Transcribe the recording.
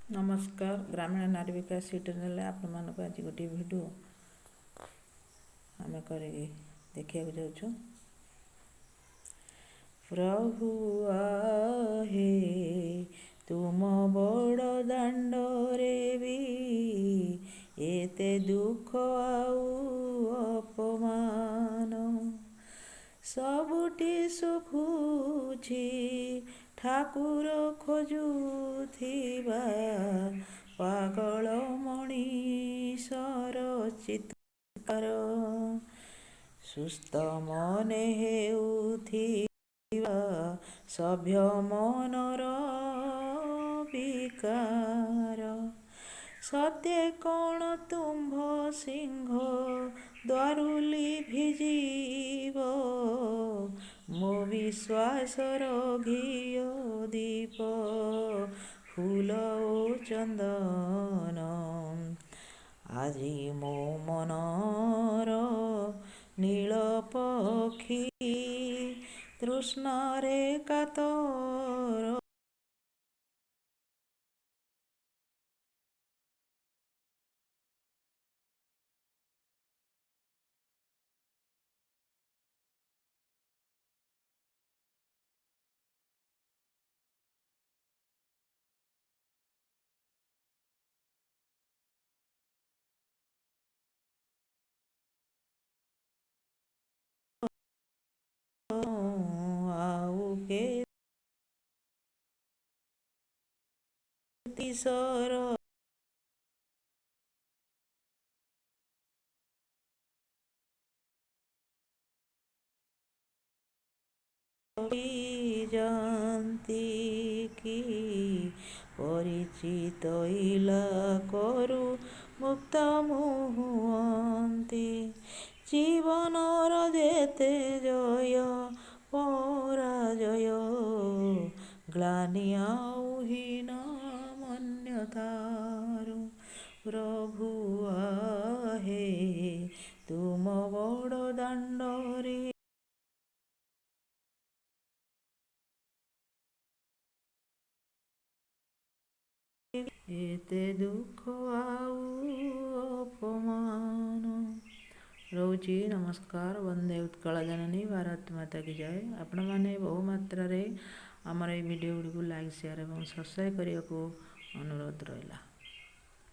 ନମସ୍କାର, ଗ୍ରାମୀଣ ନାରୀ ବିକାଶ ଚ୍ୟାନେଲରେ ଆପଣମାନଙ୍କୁ ଆଜି ଗୋଟିଏ ଭିଡ଼ିଓ ଆମେ କରିକି ଦେଖିବାକୁ ଯାଉଛୁ। ପ୍ରଭୁ ଆହେ, ତୁମ ବଡ଼ ଦାଣ୍ଡରେ ବି ଏତେ ଦୁଃଖ ଆଉ ଅପମାନ। ସବୁଠି ଶୁଭୁଛି ଠାକୁର ଖୋଜୁଥିବା ପାଗଳ ମଣିଷର ଚିତ୍କାର। ସୁସ୍ଥ ମନେ ହେଉଥିବା ସଭ୍ୟ ମନର ବିକାର। ସତେ କ'ଣ ତୁମ୍ଭ ସିଂହ ଦ୍ୱାରୁ ଲିଭିଯିବ ମୋ ବିଶ୍ୱାସର ଘିଅ ଦୀପ, ଫୁଲ ଓ ଚନ୍ଦନ? ଆଜି ମୋ ମନର ନୀଳ ପକ୍ଷୀ ତୃଷ୍ଣାରେ କାତର। ଆଉ କେତେ ସର ଯାଆନ୍ତି କି ପରିଚିତ ଇଲାକରୁ ମୁକ୍ତ ମୁଁ ହୁଅନ୍ତି? ଜୀବନର ଯେତେ ଜୟ ପରାଜୟ, ଗ୍ଳାନି ଆଉ ହୀନ ମନ୍ୟତାରୁ। ପ୍ରଭୁ ଆହେ, ତୁମ ବଡ଼ ଦାଣ୍ଡରେ ଏତେ ଦୁଃଖ ଆଉ ଅପମାନ। ରହୁଛି, ନମସ୍କାର। ବନ୍ଦେ ଉତ୍କଳ ଜନନୀ, ଭାରତ ମାତା କି ଜୟ। ଆପଣମାନେ ବହୁ ମାତ୍ରାରେ ଆମର ଏଇ ଭିଡ଼ିଓ ଗୁଡ଼ିକୁ ଲାଇକ୍, ସେୟାର ଏବଂ ସବସ୍କ୍ରାଇବ୍ କରିବାକୁ ଅନୁରୋଧ ରହିଲା।